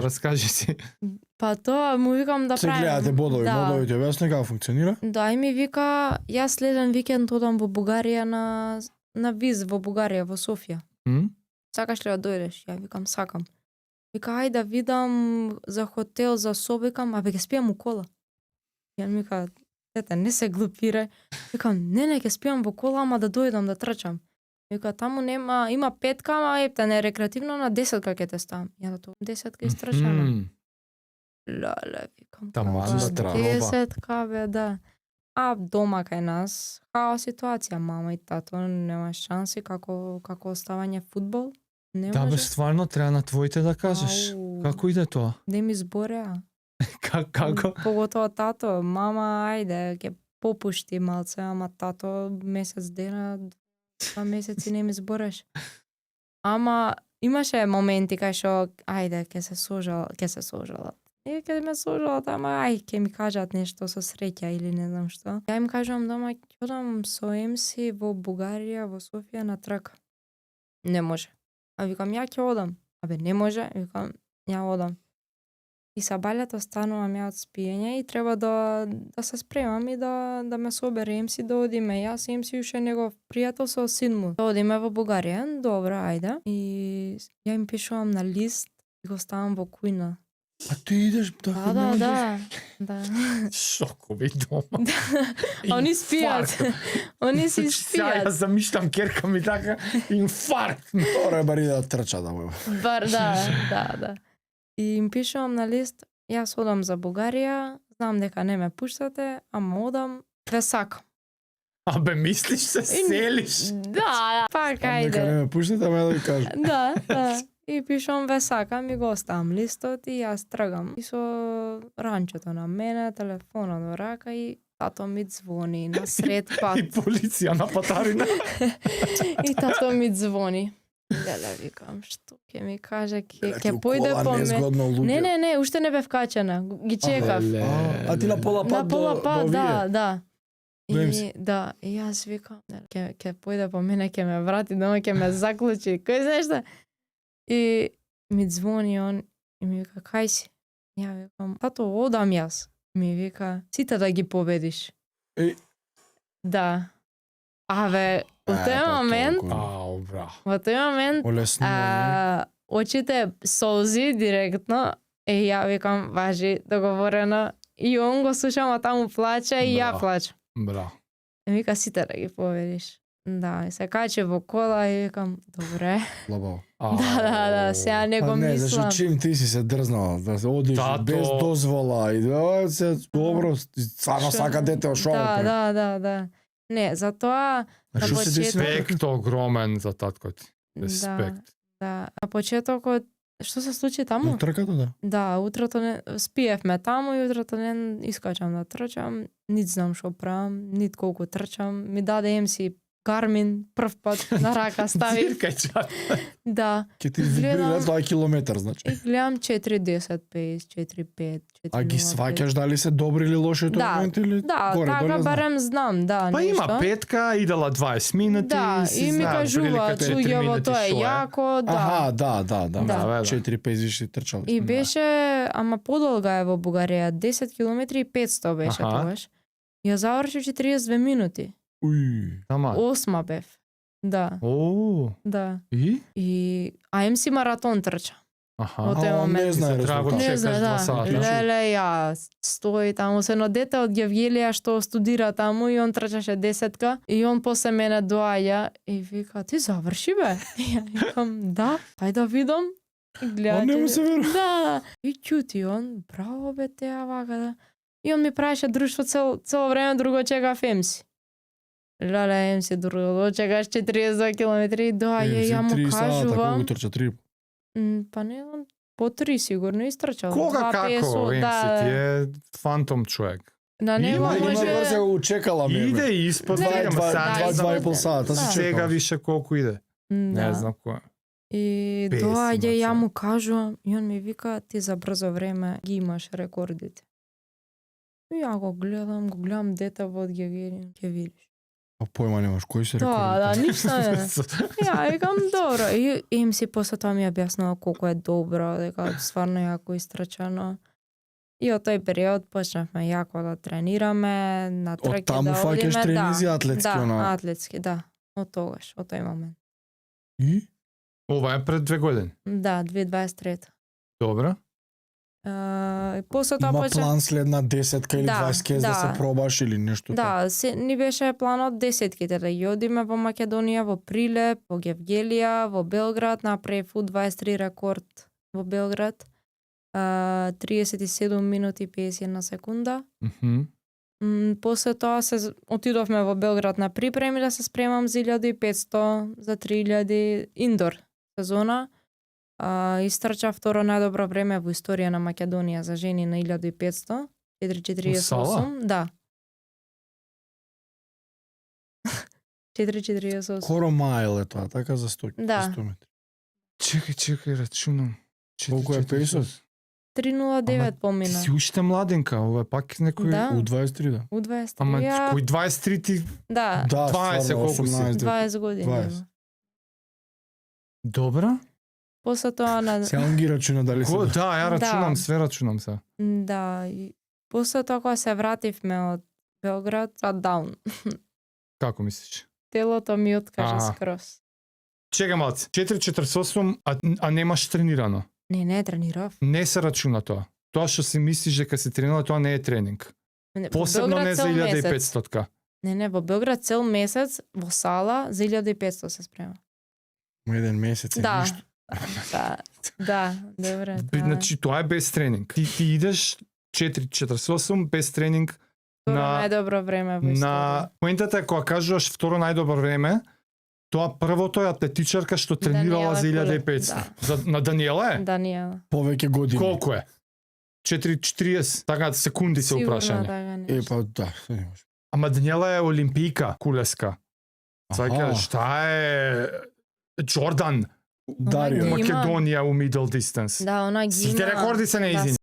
раскажи си. Па тоа му викам да Се правим. гледате бодови, бодови ти објасни како функционира? Да, и ми вика, јас следен викенд одам во Бугарија на виз во Бугарија, во Софија. Сакаш ли да дојдеш? Ја викам, сакам. Вика, ајде да видам за хотел, за соба, викам, абе ќе спијам у кола. Ја ми вика, тете, не се глупирај. Викам, не, ќе спијам во кола, ама да дојдам да трчам. Вика, таму има 5 ама епта не рекреативно на 10 ќе те ставам. Ја да тоа 10 ќе истрчам. Леле, викам. Таму за траба. 10 бе, да. А дома кај нас, хаос ситуација, мама и тато нема шанси како оставање фудбал. Не Да бе, може. стварно треба на твоите да кажеш. Ау. Како иде тоа? Не ми збореа. Како? Поготоа тато, мама, ајде, ќе попушти малце, ама тато месец дена, 2 месеци не ми збореш. Ама имаше моменти кај што, ајде, ќе се сожалат. И ќе ме сожалат, ама ќе ми кажат нешто со среќа или не знам што. Ја им кажувам дома, ќе одам со МС во Бугарија, во Софија на трка. Не може. А викам, ја ќе одам. Абе, не може. Викам, ја одам. И сабаљата станувам ја од спиење и треба да се спремам и да ме собере МС да одиме. Јас и МС уште негов пријател со син му. Да одиме во Бугарија. Добро, ајде. И ја им пишувам на лист и го ставам во кујна. А ти идеш Да. Шокови дома. Они спијат. Они си Ја спијат. замишлям керка ми така инфаркт. Тоа бари да трча да му. Бар, да. И им пишувам на лист, јас одам за Бугарија, знам дека не ме пуштате, ама одам, ве сакам. Абе, мислиш се селиш? Да, пак Нека ајде. не ме пуштате, ама да ви кажам. Да. И пишувам ве сакам и го оставам листот и јас тргам. И со ранчето на мене, телефонот во рака и тато ми звони на сред пат. И полиција на патарина. И тато ми звони. Леле, викам, што ќе ми каже, ќе појде по мене. Не, уште не бев качена, ги чекав. А ти на пола пат На пола пат, до да. Дојм И јас викам, ќе појде по мене, ќе ме врати дома, ќе ме заклучи. Кој знаеш што? И ми звони он и ми вика, кај си? Ја викам, тато, одам јас. Ми вика, сите да ги победиш. Да. Аве, во тој момент, Ау, бра. во тој момент, очите солзи директно, ја викам, важи, договорено, и он го слушам, а таму плаче и ја плачам. Бра. И вика, сите да ги победиш. Да, и се качи во кола и викам, добре. Лабаво. Да, сега не го Не, мислам. зашто чим ти си се дрзнала, да се одиш Тато. без дозвола и да се добро, само сака дете шо. Да. Не, затоа на Што се деси? Респект огромен за таткот. да, Респект. да. На почетокот што се случи таму? На трката, да. Да, утрото не спиевме таму и утрото не искачам да трчам, нит знам што правам, нит колку трчам. Ми даде МС Garmin прв пат на рака стави. Циркајчар. Да. Ке ти изгледа тоа километар, значи. И гледам 4:10 pace, 4:5, 4:05. А ги сваќаш дали се добри или лоши тој Да, момент или Да, горе така доле? барем знам, да, Па нешто. има петка, идела 20 минути. Да, си и ми знаат кажуваат, прилика 4 луѓе во минути тоа е шо јако, да. Аха, да. Да. 4-5 виши трчали. И беше, ама подолга е во Бугарија, 10 км и 500 беше Аха. тогаш. Ја завршив 42 минути. Уј. Ама. Осма бев. Да, да. И АМС маратон трча. Аха. Во тој момент. Не знае Треба резултат. да Не чекаш знае, 2 да. сата. Леле, ја стои таму се едно дете од Гевгелија што студира таму и он трчаше 10-ка и он после мене доаѓа и вика, ти заврши бе? И ја викам, да, ај да видам. И гледа. А не му се верува. Да. И чути он, браво бе теа вака да. И он ми правеше друштво цело време, друго чекав МС. Леле, МС друго чекаш 42 километри и доаѓа и ја му кажувам. Колку трча 3? Па не знам, по 3 сигурно истрчал. Кога 2 како, песо, МС ти е фантом човек. На него Има може... врзе го чекала ме. Иде испод, Не, ама сега 2,5 сата, Да. се сега чекала. више колку иде. Не Да. знам кој. И Песима доаѓа и ја се. му кажувам и он ми вика, ти за брзо време ги имаш рекордите. И ја го гледам дете во од Гевгелија, ќе видиш. А појма немаш, кои се Да, рекордите? ништо не. Ја, викам, добро. И им си после тоа ми објаснува колку е добро, дека стварно јако истрачано. И од тој период почнавме јако да тренираме, на Од траке таму да фаќаш одиме. тренизи атлетски, да, она. атлетски, да. Од тогаш, од тој момент. И? Ова е пред 2 години. Да, 2023. Добро. И после тоа Има почнав... план след 10 или Да, 20 кез да да. се пробаш или нешто така? Да, ни беше планот 10-ките да ги одиме во Македонија, во Прилеп, во Гевгелија, во Белград, направив U23 рекорд во Белград. 37 минути 51 секунда. После тоа отидовме во Белград на припреми да се спремам за 1500, за 3000 индор сезона. Истрчав второ најдобро време во историја на Македонија за жени на 1500, 4:48, да. 4:48. Коро майл е тоа, така за 100 Да. 100 метри. Чекај, рачунам. Колку е песот? 3:09 Ти помина. си уште младенка, ова е пак некој... Да. У23 да. U23. Ама ја- кој 23 ти... Да, Да, 20 стварно, колку си? 18, 20 години. 20. има. Добра? После тоа на Сега он ги рачуна дали се. Да, ја рачунам, Да. све рачунам се. да, и после тоа кога се вративме од Белград, даун. Како мислиш? Телото ми откажа Аха. скроз. Чекај малце, 4:48, а немаш тренирано. Не тренирав. Не се рачуна тоа. Тоа што си мислиш дека си тренирала, тоа не е тренинг. Во Посебно Белград не за цел месец. 1500-ка. Не, во Белград цел месец во сала за 1500 се спрема. Еден месец е Да. ништо. Да, добре. Значи тоа е без тренинг. Ти идеш 4:48 без тренинг Тоа на најдобро време во на историја. поентата е кога кажуваш второ најдобро време, тоа првото е атлетичарка што тренирала за Даниела 1500. Кулев, На Даниела е? Даниела. Повеќе години. Колку е? 4:40, така секунди се Сигурно упрашање. така Е, нешто. па да, се не може. Ама Даниела е олимпијка, кулеска. Сега Аха. шта е Джордан Дарио. Ама у ги има. Македонија у middle distance. Да, она ги Сите има. рекорди се Да, неизини.